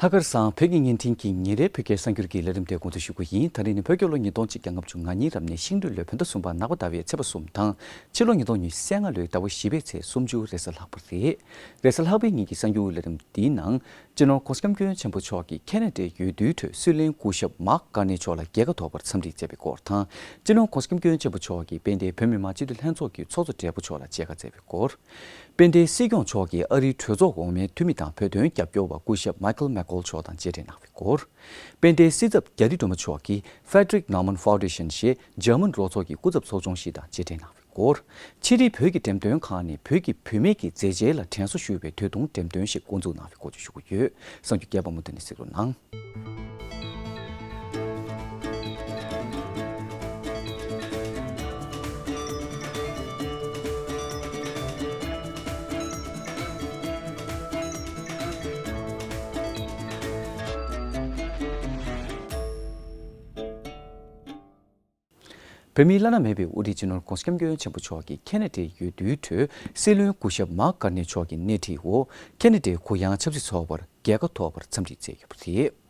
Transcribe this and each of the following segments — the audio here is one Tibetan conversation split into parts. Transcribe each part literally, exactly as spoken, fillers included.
ལྷག་དཀར་བཟང་། བོད་ཀྱི་བརྙན་འཕྲིན་གྱི་ཉིན་རེའི་བོད་སྐད་གསར་འགྱུར་གྱི་ལས་རིམ་དེ་འགོ་འཛུགས་ཞུ་གི་ཡིན། ད་རིང་ནི་བོད་རྒྱལ་ལོ་ཉིས་སྟོང་གཅིག་བརྒྱ་ལྔ་བཅུ་ང་གཉིས་རབ་གནས་ཤིང་སྦྲུལ་ལོའི་བོད་ཟླ་གསུམ་པ་ནག་པ་ཟླ་བའི་ཚེས་པ་གསུམ་དང་། ཕྱི་ལོ་ཉིས་སྟོང་ཉི་ཤུ་རྩ་ལྔ་ལོའི་ཟླ་བ་བཞི་པའི་ཚེས་སུམ་ཅུ་རེས་གཟའ་ལྷག་པ་རེད། རེས་གཟའ་ལྷག་པའི་ཉིན་གྱི་གསར་འགྱུར་ལས་རིམ་འདིའི་ནང་། སྤྱི་ནོར་༧གོང་ས་༧སྐྱབས་མགོན་ཆེན་པོ་མཆོག་གིས་ཁེ་ན་ཌའི་འོས་བསྡུའི་ཁྲོད་སྲིད་བློན་སྐུ་ཞབས་མཱག་ཀར་ནེ་མཆོག་ལ་རྒྱལ་ཁ་ཐོབ་པར་འཚམས་འདྲི་མཛད་པའི་སྐོར་དང་། སྤྱི་ནོར་༧གོང་ས་༧སྐྱབས་མགོན་ཆེན་པོ་མཆོག་གིས་དཔལ་ལྡན་བོད་མི་མང་སྤྱི་འཐུས་ལྷན་ཚོགས་ཀྱི་ཚོགས་གཙོ་སྦྲེལ་པོ་མཆོག་ལ་མཇལ་ཁ་བསྩལ་བའི་སྐོར། དཔལ་ལྡན་སྲིད་སྐྱོང་མཆོག་གིས་ཨ་རིའི་གྲོས་ཚོགས་འོག་མའི་འཐུས་མི་དང་བོད་དོན་རྒྱབ་སྐྱོར་བ་སྐུ་ཞབས་མའི་ཁལ་མེག་ཀོལ་མཆོག་དང་མཇལ་འཕྲད་གནང་བའི་སྐོར། དཔལ་ལྡན་སྲིད་ཚབ་རྒྱ་རི་སྒྲོལ་མ་མཆོག་གིས་Frederick Naumann Foundation ཞེས་འཇར་མན་རོགས་ཚོགས་ཀྱི་སྐུ་ཚབ་ཚོགས་ཆུང་ཞིག་དང་མཇལ་འཕྲད་གནང་བའི་སྐོར། ཕྱི་དྲིལ་བོད་ཀྱི་འགྲེམས་སྟོན་ཁང་ནས་བོད་ཀྱི་བུད་མེད་ཀྱི་མཛེས་རྒྱན་ལ་དྲན་གསོ་ཞུ་བའི་དུས་ཐུང་འགྲེམས་སྟོན་ཞིག་འགོ་འཛུགས་གནང་བའི་སྐོར་བཅས་ཞུ་གི་ཡོད། གསར་འགྱུར་རྒྱས་པ་མུ་མཐུད་ནས་གཟིགས་རོགས་གནང་། བོད་མིའི་བླ་ན་མེད་པའི་དབུ་ཁྲིད་སྤྱི་ནོར་༧གོང་ས་༧སྐྱབས་མགོན་ཆེན་པོ་མཆོག་གིས་ཁེ་ན་ཌའི་འོས་བསྡུའི་ཁྲོད་སྲིད་བློན་སྐུ་ཞབས་མཱག་ཀར་ནེ་མཆོག་གི་སྣེ་ཁྲིད་འོག་ཁེ་ན་ཌའི་གུ་ཡངས་ཆབ་སྲིད་ཚོགས་པར་རྒྱལ་ཁ་ཐོབ་པར་འཚམས་འདྲི་མཛད་ཡོད་པ་རེད།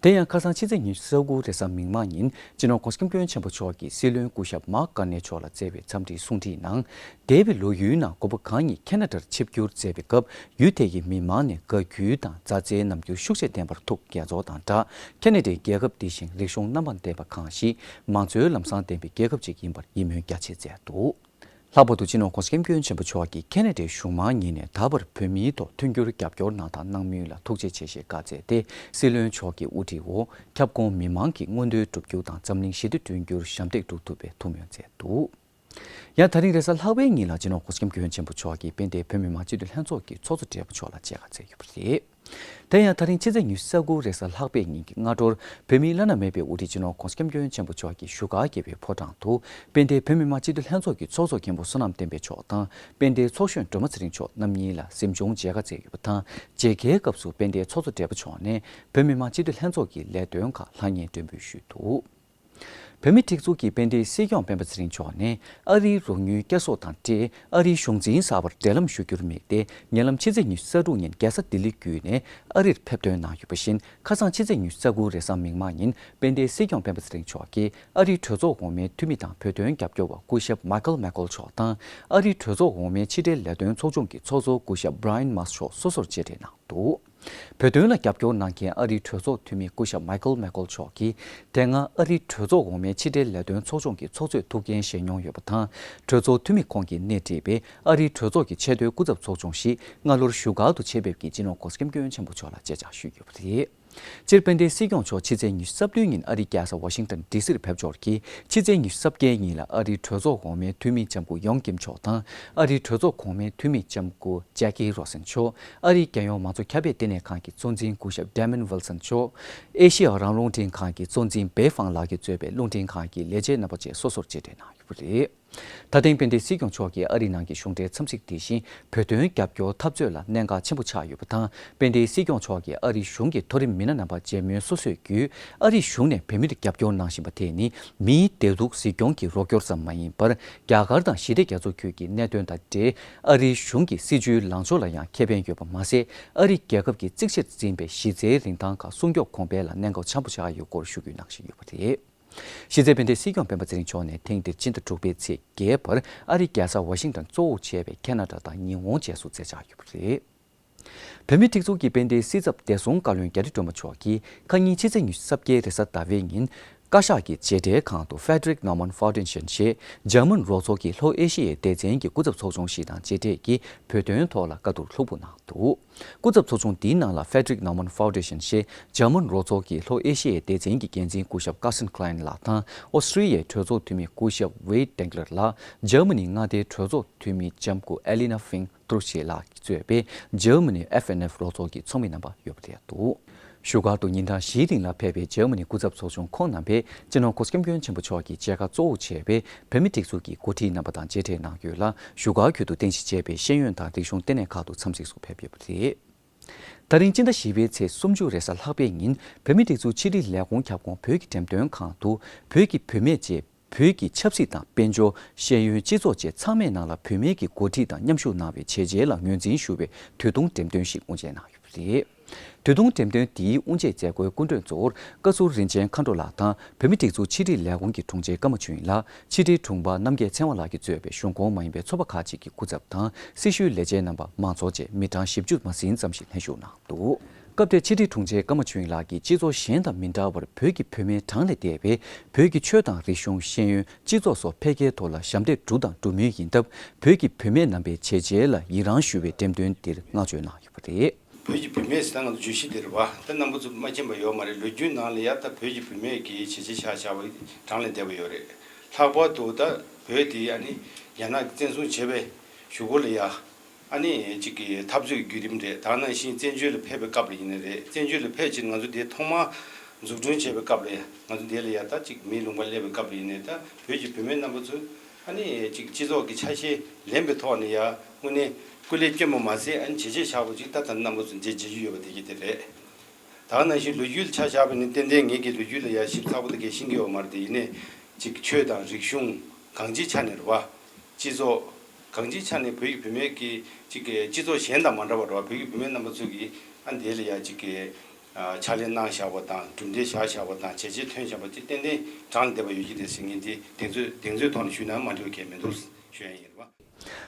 དེ་ཡང་ཁ་སང་ཕྱི་ཚེས་ཉི་ཤུ་རྩ་དགུ་རེས་གཟའ་མིག་དམར་ཉིན་སྤྱི་ནོར་༧གོང་ས་༧སྐྱབས་མགོན་ཆེན་པོ་མཆོག་གིས་སྲིད་བློན་སྐུ་ཞབས་མཱག་ཀར་ནེ་མཆོག་ལ་བསྩལ་བའི་འཚམས་འདྲིའི་གསུང་འཕྲིན་ནང་། འདས་པའི་ལོ་ཡུན་ནང་མགོན་པོ་གང་ཉིད་ཁེ་ན་ཌར་ཆིབས་བསྒྱུར་མཛད་པའི་སྐབས་ཡུལ་དེ་ཡི་མི་མང་ནས་དགའ་གུས་དང་མཛའ་བརྩེའི་རྣམ་འགྱུར་ཤུགས་ཆེ་ལྡན་པར་ཐུགས་དགྱེས་ཚོར་དང་སྦྲགས། ཁེ་ན་ཌའི་རྒྱལ་ཁབ་འདི་བཞིན་རིག་གཞུང་རྣམ་པ་ལྡན་པ་གང་ཞིག་མང་གཙོའི་ལམ་བཟང་ལྡན་པའི་རྒྱལ་ཁབ་ཅིག་ཡིན་པར་ཡིད་སྨོན་རྒྱ་ཆེ་མཛད་འདུག་ལྷག་པར་དུ་སྤྱི་ནོར་༧གོང་ས་༧སྐྱབས་མགོན་ཆེན་པོ་མཆོག་གིས་ཁེ་ན་ཌའི་གཞུང་མང་ཉིད་ནས་ད་བར་བོད་མིའི་ཐོག་མཐུན་འགྱུར་རྒྱབ་སྐྱོར་གནང་དང་གནང་མུས་ལ་ཐུགས་རྗེ་ཆེ་ཞེས་བཀའ་སྩལ་ཏེ། སྲིད་བློན་མཆོག་གི་དབུ་ཁྲིད་འོག་ཁྱབ་ཁོངས་མི་མང་གི་མངོན་འདོད་བསྒྲུབ་རྒྱུ་དང་འཛམ་གླིང་ཞི་བདེ་བསྐྲུན་རྒྱུར་ཞབས་འདེགས་སྒྲུབ་ཐུབ་པའི་ཐུགས་སྨོན་མཛད་འདུག་ཡང་ད་རིང་རེས་གཟའ་ལྷག་པའི་ཉིན་ལ་སྤྱི་ནོར་༧གོང་ས་༧སྐྱབས་མགོན་ཆེན་པོ་མཆོག་གིས་དཔལ་ལྡན་བོད་མི་མང་སྤྱི་འཐུས་ལྷན་ཚོགས་ཀྱི་ཚོགས་གཙོ་སྦྲེལ་པོ་མཆོག་ལ་མཇལ་ཁ་བསྩལ་ཡོད་པ་རེད། དེ་ཡང་ད་རིང་ཕྱི་ཚེས་ཉི་ཤུ་རྩ་དགུ་རེས་གཟའ་ལྷག་པའི་ཉིན་གྱི་སྔ་དྲོར་བོད་མིའི་བླ་ན་མེད་པའི་དབུ་ཁྲིད་སྤྱི་ནོར་༧གོང་ས་༧སྐྱབས་མགོན་ཆེན་པོ་མཆོག་གིས་བཞུགས་སྒར་རྒྱལ་བའི་ཕོ་བྲང་དུ་དཔལ་ལྡན་བོད་མི་མང་སྤྱི་འཐུས་ལྷན་ཚོགས་ཀྱི་ཚོགས་གཙོ་མཁན་པོ་བསོད་ནམས་བསྟན་འཕེལ་མཆོག་དང་དཔལ་ལྡན་ཚོགས་གཞོན་སྒྲོལ་མ་ཚེ་རིང་མཆོག་རྣམ་གཉིས་ལ་གཟིམ་ཆུང་མཇལ་ཁ་བསྩལ་ཡོད་པ་དང་། མཇལ་ཁའི་སྐབས་སུ་དཔལ་ལྡན་ཚོགས་གཙོ་སྦྲེལ་པོ་མཆོག་ནས་བོད་མི་མང་སྤྱི་འཐུས་ལྷན་ཚོགས་ཀྱི་ལས་དོན་ཁག་ལྷང་ངེར་སྒྲོན་འབུལ་ཞུས་འདུག་བོད་མིའི་སྒྲིག་འཛུགས་ཀྱི་དཔལ་ལྡན་སྲིད་སྐྱོང་སྤེན་པ་ཚེ་རིང་མཆོག་ནས་ཨ་རིའི་རོགས་དངུལ་བསྐྱར་གསོ་དང་འབྲེལ་ཨ་རིའི་གཞུང་འཛིན་གསར་པར་འབྲེལ་ལམ་ཞུ་རྒྱུར་དམིགས་ཏེ། ཉེ་ལམ་ཕྱི་ཚེས་ཉི་ཤུ་རྩ་དྲུག་ཉིན་རྒྱལ་ས་ལྡི་ལི་བརྒྱུད་ནས་ཨ་རིར་ཕེབས་ཐོན་གནང་ཡོད་པ་བཞིན། ཁ་སང་ཕྱི་ཚེས་ཉི་ཤུ་རྩ་དགུ་རེས་གཟའ་མིག་དམར་ཉིན་དཔལ་ལྡན་སྲིད་སྐྱོང་སྤེན་པ་ཚེ་རིང་མཆོག་གིས་ཨ་རིའི་གྲོས་ཚོགས་འོག་མའི་འཐུས་མི་དང་བོད་དོན་རྒྱབ་སྐྱོར་བ་སྐུ་ཞབས་མའི་ཁལ་མེག་ཀོལ་མཆོག་དང་། ཨ་རིའི་གྲོས་ཚོགས་འོག་མའི་ཕྱི་འབྲེལ་ལས་དོན་ཚོགས་ཆུང་གི་ཚོགས་གཙོ་སྐུ་ཞབས་Brian Mast མཆོག་སོ་སོར་མཇལ་འཕྲད་གནང་འདུག་བོད་དོན་ལ་རྒྱབ་སྐྱོར་གནང་མཁན་ཨ་རིའི་གྲོས་ཚོགས་འཐུས་མི་སྐུ་ཞབས་མའི་ཁལ་མེག་ཀོལ་མཆོག་གིས། དེ་སྔ་ཨ་རིའི་གྲོས་ཚོགས་འོག་མའི་ཕྱི་འབྲེལ་ལས་དོན་ཚོགས་ཆུང་གི་ཚོགས་གཙོས་ཐུགས་འགན་བཞེས་མྱོང་ཡོད་པ་དང་། གྲོས་ཚོགས་འཐུས་མི་ཁོང་གིས་སྣེ་ཁྲིད་པའི་ཨ་རིའི་གྲོས་ཚོགས་ཀྱི་ཆེས་མཐོའི་སྐུ་ཚབ་ཚོགས་ཆུང་ཞིག་སྔ་ལོར་བཞུགས་སྒར་དུ་ཆེད་ཕེབས་ཀྱིས་སྤྱི་ནོར་༧གོང་ས་༧སྐྱབས་མགོན་ཆེན་པོ་མཆོག་ལ་མཇལ་བཅར་ཞུས་ཡོད་པ་རེད། སྤྱིར་དཔལ་ལྡན་སྲིད་སྐྱོང་མཆོག་ཕྱི་ཚེས་ཉི་ཤུ་རྩ་བདུན་ཉིན་ཨ་རིའི་རྒྱལ་ས་ཝ་ཤིང་ཏན་ཌི་སིར་ཕེབས་འབྱོར་གྱིས། ཕྱི་ཚེས་ཉི་ཤུ་རྩ་བརྒྱད་ཉིན་ལ་ཨ་རིའི་གྲོས་ཚོགས་འོག་མའི་འཐུས་མི་ལྕམ་སྐུ་ཡོང་ཀིམ་མཆོག་དང་། ཨ་རིའི་གྲོས་ཚོགས་གོང་མའི་འཐུས་མི་ལྕམ་སྐུ་ཇེ་ཀི་རོ་སན་མཆོག་ཨ་རིའི་རྒྱལ་ཡོངས་མང་གཙོ་ཁྱབ་སྤེལ་ལྟེ་གནས་ཁང་གི་གཙོ་འཛིན་སྐུ་ཞབས་ཌེ་མོན་ཝིལ་སན་མཆོག་ཨེ་ཤེ་ཡ་རང་དབང་རླུང་འཕྲིན་ཁང་གི་གཙོ་འཛིན་བེ་ཧྥང་ལགས་ཀྱིས་གཙོས་པའི་རླུང་འཕྲིན་ཁང་གི་ལས་བྱེད་རྣམ་པ་བཅས་སོ་སོར་མཇལ་འཕྲད་གནང་ཡོད་པ་རེད། ད་ཐེངས་དཔལ་ལྡན་སྲིད་སྐྱོང་མཆོག་གིས་ཨ་རིའི་ནང་གི་གཞུང་འབྲེལ་འཚམས་གཟིགས་དེ་བཞིན་བོད་དོན་རྒྱབ་སྐྱོར་འཐབ་རྩོད་ལ་གནད་འགག་ཆེན་པོ་ཆགས་ཡོད་པ་དང་། དཔལ་ལྡན་སྲིད་སྐྱོང་མཆོག་གིས་ཨ་རིའི་གཞུང་གི་མཐོ་རིམ་མི་སྣ་རྣམ་པ་མཇལ་མོལ་སོ་སོས་བརྒྱུད། ཨ་རིའི་གཞུང་ནས་བོད་མིར་རྒྱབ་སྐྱོར་གནང་བཞིན་པ་དེ་ནི་མིའི་བདེ་སྡུག་གཟིགས་སྐྱོང་གི་རོགས་སྐྱོར་ཙམ་མ་ཡིན་པར། རྒྱ་གར་དང་ཞི་བདེ་རྒྱ་མཚོ་ཁུལ་གྱི་གནད་དོན་དང་འབྲེལ། ཨ་རིའི་གཞུང་གི་སྲིད་བྱུས་ལངས་ཕྱོགས་ལ་ཡང་ཁེ་ཕན་ཡོད་པ་མ་ཟད། ཨ་རི་རྒྱལ་ཁབ་ཀྱིས་གཙིགས་ཆེར་འཛིན་པའི་གཞི་རྩའི་རིན་ཐང་ཁག་སྲུང་སྐྱོབ་གོང་འཕེལ་ལ་གནད་འགག་ཆེན་པོ་ཆགས་ཡོད་སྐོར་ཞུ་རྒྱུའི་གནང་བཞིན་ཡོད་པ་རེད། གཞི་རྩའི་དཔལ་ལྡན་སྲིད་སྐྱོང་སྤེན་པ་ཚེ་རིང་མཆོག་ནས་ཐེངས་འདིར་སྤྱི་ཟླ་དྲུག་པའི་ཚེས་བརྒྱད་བར་ཨ་རིའི་རྒྱལ་ས་ཝ་ཤིང་ཏན་གཙོ་བོར་བྱས་པའི་ཁེ་ན་ཌ་དང་ཉི་ཧོང་བཅས་སུ་མཛད་འཆར་ཡོད་པ་རེད། བོད་མིའི་སྒྲིག་འཛུགས་ཀྱི་དཔལ་ལྡན་སྲིད་ཚབ་བདེ་སྲུང་བཀའ་བློན་རྒྱ་རི་སྒྲོལ་མ་མཆོག་གིས་ཁ་ཉིན་ཕྱི་ཚེས་ཉི་ཤུ་རྩ་བརྒྱད་རེས་གཟའ་ཟླ་བའི་ཉིན། བཀའ་ཤག་གི་མཇལ་འཕྲད་ཁང་དུ་Frederick Naumann Foundation ཞེས་འཇར་མན་རོགས་ཚོགས་ཀྱི་ལྷོ་ཨེ་ཤི་ཡའི་སྡེ་ཚན་གྱི་སྐུ་ཚབ་ཚོགས་ཆུང་ཞིག་དང་མཇལ་འཕྲད་ཀྱིས་བོད་དོན་ཐོག་ལ་བཀའ་བསྡུར་ལྷུག་པོ་གནང་འདུག་སྐུ་ཚབ་ཚོགས་ཆུང་འདིའི་ནང་ལ་Frederick Naumann Foundation ཞེས་འཇར་མན་རོགས་ཚོགས་ཀྱི་ལྷོ་ཨེ་ཤི་ཡའི་སྡེ་ཚན་གྱི་འགན་འཛིན་སྐུ་ཞབས་Carsten Klein ལགས་དང་། ཨོ་སི་ཀྲི་ཡའི་གྲོས་ཚོགས་འཐུས་མི་སྐུ་ཞབས་Wade Dengler ལགས། འཇར་མ་ནི་མངའ་སྡེའི་གྲོས་ཚོགས་འཐུས་མི་ལྕམ་སྐུ་Alina Fink Trüsche ལགས་གཙོས་པའི་འཇར་མ་ནི་F N F རོགས་ཚོགས་ཀྱི་ཚོགས་མི་རྣམ་པ་ཡོད་པ་རེད་འདུག་བཞུགས་སྒར་དུ་ཉིན་གྲངས་བཞིའི་རིང་ལ་ཕེབས་པའི་འཇར་མ་ནི་སྐུ་ཚབ་ཚོགས་ཆུང་ཁོང་རྣམ་པས་སྤྱི་ནོར་༧གོང་ས་༧སྐྱབས་མགོན་ཆེན་པོ་མཆོག་གི་མཇལ་ཁ་གཙོ་བོར་བྱས་པའི་བོད་མིའི་སྒྲིག་འཛུགས་ཀྱི་འགོ་ཁྲིད་རྣམ་པ་དང་མཇལ་འཕྲད་གནང་ཡོད་ལ། བཞུགས་སྒར་ཁུལ་དུ་རྟེན་གཞི་བྱས་པའི་ཤེས་ཡོན་དང་རིག་གཞུང་ལྟེ་གནས་ཁག་ཏུ་འཚམས་གཟིགས་སུ་ཕེབས་ཡོད་པ་རེད། ད་རིང་སྤྱི་ཟླ་བཞི་པའི་ཚེས་སུམ་ཅུ་རེས་གཟའ་ལྷག་པའི་ཉིན་བོད་མིའི་སྒྲིག་འཛུགས་ཕྱི་དྲིལ་ལས་ཁུངས་ཁྱབ་ཁོངས་བོད་ཀྱི་འགྲེམས་སྟོན་ཁང་དུ་བོད་ཀྱི་བུད་མེད་ཅེས་བོད་ཀྱི་ཆབ་སྲིད་དང་དཔལ་འབྱོར། ཤེས་ཡོན། སྤྱི་ཚོགས་བཅས་ཚང་མའི་ནང་ལ་བུད་མེད་ཀྱི་འགོ་ཁྲིད་དང་མཉམ་ཞུགས་གནང་བའི་བྱས་རྗེས་ལ་ངོས་འཛིན་ཞུ་བའི་དུས་ཐུང་འགྲེམས་སྟོན་ཞིག་དབུ་འབྱེད་གནང་ཡོད་པ་རེད། དུས་ཐུང་འགྲེམས་སྟོན་འདིའི་དབུ་འབྱེད་མཛད་སྒོའི་སྐུ་མགྲོན་གཙོ་བོར་བཀའ་ཟུར་རིན་ཆེན་མཁའ་འགྲོ་ལགས་དང་། བོད་མིའི་སྒྲིག་འཛུགས་ཕྱི་དྲིལ་ལས་ཁུངས་ཀྱི་དྲུང་ཆེ་ཀརྨ་ཆོས་དབྱིངས་ལགས། ཕྱི་དྲིལ་དྲུང་འཕར་རྣམ་རྒྱལ་ཚེ་དབང་ལགས་ཀྱིས་གཙོས་པའི་གཞུང་ཁོངས་མ་ཡིན་པའི་ཚོགས་པ་ཁག་ཅིག་གི་སྐུ་ཚབ་དང་། སྲི་ཞུའི་ལས་བྱེད་རྣམ་པ་མང་ཚོགས་བཅས་མི་གྲངས་བཞི་བཅུ་མ་ཟིན་ཙམ་ཞིག་ལྷན་ཞུགས་གནང་འདུག་སྐབས་དེར་ཕྱི་དྲིལ་དྲུང་ཆེ་ཀརྨ་ཆོས་དབྱིངས་ལགས་ཀྱིས། སྤྱི་ཚོགས་གཞན་དང་མི་འདྲ་བར་བོད་ཀྱི་བུད་མེད་གྲངས་ལས་འདས་པའི་བོད་ཀྱི་ཆོས་དང་རིག་གཞུང་། ཤེས་ཡོན། སྤྱི་ཚོགས་སོགས་འཕེལ་རྒྱས་ཐོག་ལ་ཞབས་འདེགས་བསྒྲུབས་དང་སྒྲུབ་མུས་ཡིན་སྟབས། བོད་ཀྱི་བུད་མེད་རྣམ་པའི་བྱས་རྗེས་ལ་ཡི་རངས་ཞུ་བའི་འགྲེམས་སྟོན་འདིར་བསྔགས་བརྗོད་གནང་ཡོད་པ་རེད། བོད་ཀྱི་བུད་མེད་ཟེར་ན་ང་ཚོ་བརྗོད་གཞི་འདི་རེད་བ། ད་རྣམ་པ་ཚོ་མ་མཁྱེན་པ་ཡོད་མ་རེད། ལོ་རྒྱུས་ནང་ལ་ཡ་ད་བོད་ཀྱི་བུད་མེད་ཀྱི་བྱས་རྗེས་ཆ་བཞག་པ་གྲངས་ལས་འདས་པ་ཡོད་རེད། ལྷག་པར་དུ་ད་བོད་དེ་ཨ་ནི་རྒྱ་ནག་གིས་བཙན་བཟུང་བྱས་པའི་གཞུག་གུ་ལ་ཡ། ཨ་ནི་གཅིག་གི་འཐབ་རྩོད་ཀྱི་བརྒྱུད་རིམ་རེད། ད་ནང་བཞིན་བཙན་བྱོལ་ལ་ཕེབས་པའི་སྐབས་ལ་ཡིན་ནའི་རེད། བཙན་བྱོལ་ལ་ཕེབས་ཕྱིན་ང་ཚོ་འདིར་ཐོག་མར་འཛུགས་སྐྲུན་བྱས་པའི་སྐབས་ལ་ཡ། ང་ཚོ་འདི་ལ་ཡ་ད་གཅིག་མིའི་ལུང་པར་སླེབས་པའི་སྐབས་ལ་ཡིན་ནའི་ད་བོད་ཀྱི་བུད་མེད་རྣམ་པ་ཚོས་ཨ་ནི་གཅིག་སྤྱི་ཚོགས་ཀྱི་ཆ་ཤས་ལེན་པའི་ཐོག་ནས་ཡ་དངོས་གནས་སྐུ་ལས་བསྐྱོན་པ་མ་ཟད། ཨ་ནི་བྱས་རྗེས་བཞག་པ་ཅིག་ད་ད་རྣམ་པ་ཚོ་མཇལ་མཇལ་རྒྱུ་ཡོད་པ་དེ་གི་དེ་རེད། ད་ག་ནང་བཞིན་ལོ་རྒྱུས་ལ་ཆ་བཞག་པ་ཡིན་ན་ཏན་ཏན་ངེད་ཀྱིས་ལོ་རྒྱུས་ལ་ཡ་ཞིབ་ཚགས་པོ་དེ་གས་ཤེས་ཀྱི་ཡོད་མ་རེད་དེ། ཡིན་ནའི་གཅིག་ཆོས་དང་རིག་གཞུང་གང་ཅིའི་ཆ་ནས་རེད་བ། སྤྱི་ཚོགས་གང་ཅིའི་ཆ་ནས་བོད་ཀྱི་བུད་མེད་ཀྱི་གཅིག་གི་སྤྱི་ཚོགས་གཞན་དང་མ་འདྲ་བ་རེད་བ། བོད་ཀྱི་བུད་མེད་རྣམ་པ་ཚོ་གིས་ཨ་འདི་ལ་ཡ་གཅིག་གི་ཕྱག་ལས་གནང་བཞག་པ་དང་། གྲུབ་འབྲས་བཞག་བཞག་པ་དང་། བྱས་རྗེས་ཐོན་བཞག་པ་དེ་ཏན་ཏན་གྲངས་ལས་འདས་པ་ཡོད་ཀྱི་རེད་ཟེར་མཁན་དེ་གདེང་ཚོད་གདེང་ཚོད་ཐོག་ནས་ཞུས་ན་མ་འགྲིག་པ་གང་ཡང་མི་འདུག་ཞུ་ཡ་ཡིན་རེད་བ།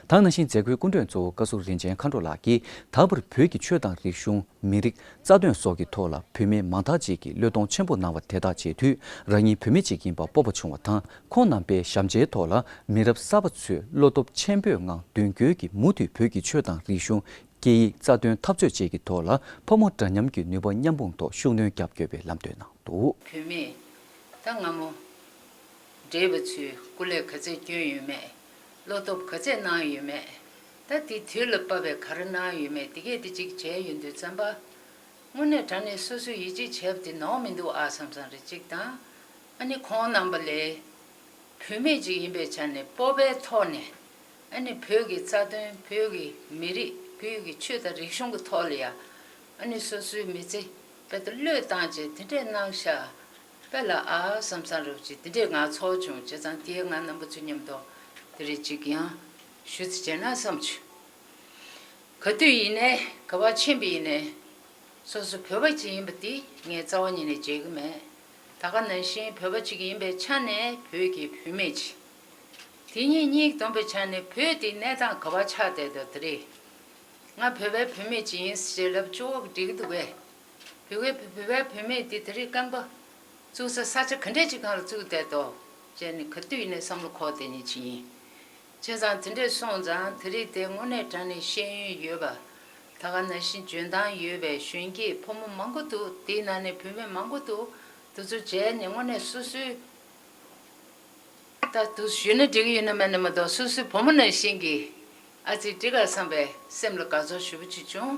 ད་ག་ནང་བཞིན་མཛད་སྒོའི་སྐུ་མགྲོན་གཙོ་བོ་བཀའ་ཟུར་རིན་ཆེན་མཁའ་འགྲོ་ལགས་ཀྱིས། ད་བར་བོད་ཀྱི་ཆོས་དང་རིག་གཞུང་། མི་རིགས། རྩ་དོན་སོགས་ཀྱི་ཐོག་ལ་བུད་མེད་མང་དག་ཅིག་གིས་བློས་གཏོང་ཆེན་པོ་གནང་བ་དེ་དག་མཇལ་དུས། རང་ཉིད་བུད་མེད་ཅིག་ཡིན་པ་སྤོབས་པ་བྱུང་བ་དང་། ཁོང་རྣམ་པའི་ཞབས་མཇལ་ཐོག་ལ་མི་རབས་གསར་པ་ཚོས་བློ་སྟོབས་ཆེན་པོའི་ངང་མདུན་སྐྱོད་ཀྱིས་མུ་མཐུད་བོད་ཀྱི་ཆོས་དང་རིག་གཞུང་། སྐད་ཡིག། རྩ་དོན་འཐབ་རྩོད་བཅས་ཀྱི་ཐོག་ལ་ཕོ་མོ་འདྲ་མཉམ་གྱི་ནུས་པ་མཉམ་སྤུངས་ཐོག་ཤུགས་སྣོན་རྒྱབ་དགོས་པའི་ལམ་སྟོན་གནང་འདུག་བུད་མེད་ད་སྔ་མོ་བགྲེས་པ་ཚོས་སྐུ་ལས་ག་ཚད་བསྐྱོན་ཡོད་མེད། བློ་སྟོབས་ག་ཚད་གནང་ཡོད་མེད། ད་དེ་དུས་ལ་བབ་པའི་ག་རེ་གནང་ཡོད་མེད། དེ་གས་དེ་གཅིག་བྱས་ཡོང་དུས་ཙམ་པ། དངོས་གནས་དྲང་གནས་སོ་སོས་ཡིད་ཆེས་བྱས་པ་དེ་ནོར་མི་འདུག་ཨ་བསམ་བསམ་རེ་གཅིག་དང་། ཨ་ནི་ཁོང་རྣམ་པ་ལས་བུད་མེད་ཅིག་ཡིན་པའི་ཆ་ནས་སྤོབས་པའི་ཐོག་ནས། ཨ་ནི་བོད་ཀྱི་རྩ་དོན། བོད་ཀྱི་མི་རིགས། བོད་ཀྱི་ཆོས་དང་རིག་གཞུང་གི་ཐོག་ལ་ཡ། ཨ་ནི་སོ་སོའི་མི་ཚེ་དཔེ་ད་བློས་བཏང་བྱས་དེ་འདྲས་གནང་ཤག་དཔེ་ལ་ཨ་བསམ་བསམ་རེ་བྱས་དེ་འདྲས་ང་ཚོར་བྱུང་། བྱས་ཙང་དེ་ང་རྣམ་པ་ཚོ་མཉམ་དུ་དེ་རེ་གཅིག་ཡང་ཞུ་ཚིག་བྱས་ན་བསམ་བྱུང་། ག་དུས་ཡིན་ནའི་ག་པར་ཕྱིན་པ་ཡིན་ནའི་སོ་སོ་བོད་པ་ཅིག་ཡིན་པ་དེ་ངས་རྩ་བ་ཉིད་ནས་བརྗེད་ཀྱི་མེད། ད་ག་ནང་བཞིན་བོད་པ་ཅིག་ཡིན་པའི་ཆ་ནས་བོད་ཀྱི་བུད་མེད་ཅིག་དེ་ཉིད་སྙིང་སྟོང་པའི་ཆ་ནས་བོད་དེ་གནས་སྟངས་ག་པར་ཆགས་བསྡད་འདུག་དེ་རེད། ང་བོད་པའི་བུད་མེད་ཅིག་ཡིན་ཞེས་ལབ་ཆོག་གི་འགྲིག་གི་འདུག་གས། བོད་པའི་བོད་པའི་བུད་མེད་དེ་དེ་རིང་རྐང་པ་བཙུགས་ས་ས་ཆ་ག་འདྲས་ཅིག་སྒང་ལ་བཙུགས་བསྡད་དོ་ཅེས་ནི་ག་དུས་ཡིན་ནའི་བསམ་བློ་འཁོར་བསྡད་མཁན་ཅིག་ཡིན། བྱས་ཙང་དེ་འདྲས་སོང་ཙང་དེ་རིང་དེ་དངོས་གནས་དྲང་གནས་ཤེས་ཡོན་ཡོད་པ། ད་ག་ནང་བཞིན་འཇོན་ཐང་ཡོད་པའི་གཞོན་སྐྱེས་ཕོ་མོ་མང་པོ་འདུག་དེའི་ནང་ནས་བུད་མེད་མང་པོ་འདུག་དེ་ཚོ་མཇལ་ནས་དངོས་གནས་སོ་སོའི། ད་དུ་ཞུས་ན་འགྲིག་གི་ཡོད་ན་མེད་ན་མ་གཏོགས་སོ་སོའི་བུ་མོ་ནང་བཞིན་གྱི་ཨ་ཙི་འགྲིག་ག་བསམ་པའི་སེམས་ལ་དགའ་ཚོར་ཞེ་པོ་ཅིག་བྱུང་།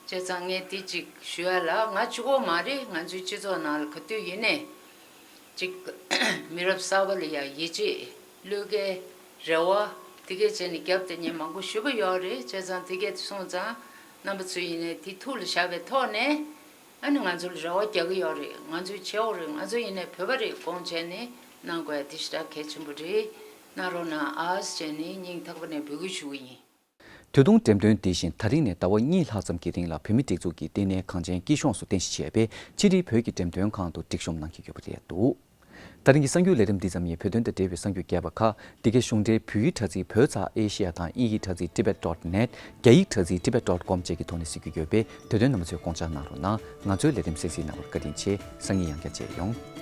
བྱས་ཙང་ངས་འདི་ཅིག་ཞུ་ཡ་ལ། ང་གཅིག་པོ་མ་རེད། ང་ཚོའི་སྤྱི་ཚོགས་ནང་ལ་ག་དུས་ཡིན་ནའི་ཅིག་མི་རབས་གསར་པ་ལ་ཡ་ཡིད་ཆེས། བློས་འགེལ། རེ་བ། དེ་གས་བྱས་ནས་རྒྱབ་དེ་ཉན་མང་པོ་ཞེ་པོ་ཡོད་རེད། བྱས་ཙང་དེ་གས་སོང་ཙང་རྣམ་པ་ཚོ་ཡིན་ནའི་དེ་ཐུགས་ལ་བཞག་པའི་ཐོག་ནས། ཨ་ནི་ང་ཚོ་ལ་རེ་བ་རྒྱག་གི་ཡོད་རེད། ང་ཚོས་བྱེད་འོ་རེད། ང་ཚོ་ཡིན་ནའི་བོད་པ་རེད། དགོངས་བྱས་ནས་གནང་དགོས་ཡ་དེ་ཞེ་དྲག་གལ་ཆེན་པོ་རེད། གནང་རོགས་གནང་ཨ་ཟེར་བྱས་ནས་སྙིང་ཐག་པ་ནས་འབོད་སྐུལ་ཞུ་གི་ཡིན། དུས་ཐུང་འགྲེམས་སྟོན་འདི་བཞིན་ད་རིང་ནས་ཟླ་བ་གཉིས་ལྷག་ཙམ་གྱི་རིང་ལ་བོད་མིའི་སྒྲིག་འཛུགས་ཀྱི་ལྟེ་གནས་གངས་ཅན་སྐྱིད་གཤོངས་སུ་རྟེན་གཞི་བྱས་པའི་ཕྱི་དྲིལ་བོད་ཀྱི་འགྲེམས་སྟོན་ཁང་དུ་སྒྲིག་གཤོམ་གནང་གི་ཡོད་པ་རེད་འདུག་ད་རིང་གི་གསར་འགྱུར་ལས་རིམ་འདི་ཙམ་ཡིན། བོད་དོན་དང་འབྲེལ་བའི་གསར་འགྱུར་རྒྱས་པ་ཁག་འདི་གའི་གཞུང་འབྲེལ་བོད་ཡིག་དྲ་ཚིགས་བོད་ཙ་ཨེ་ཤེ་ཡ་དང་དབྱིན་ཡིག་དྲ་ཚིགས་tibet dot net། རྒྱ་ཡིག་དྲ་ཚིགས་tibet dot com་བཅས་ཀྱི་ཐོག་ནས་གཟིགས་རྒྱུ་ཡོད་པས། དེ་དོན་རྣམ་པ་ཚོས་དགོངས་འཇགས་གནང་རོགས་གནང་། ང་ཚོའི་ལས་རིམ་གསན་གཟིགས་གནང་བར་བཀའ་དྲིན་ཆེ། སང་ཉིན་ཡང་བསྐྱར་མཇལ་ཡོང་།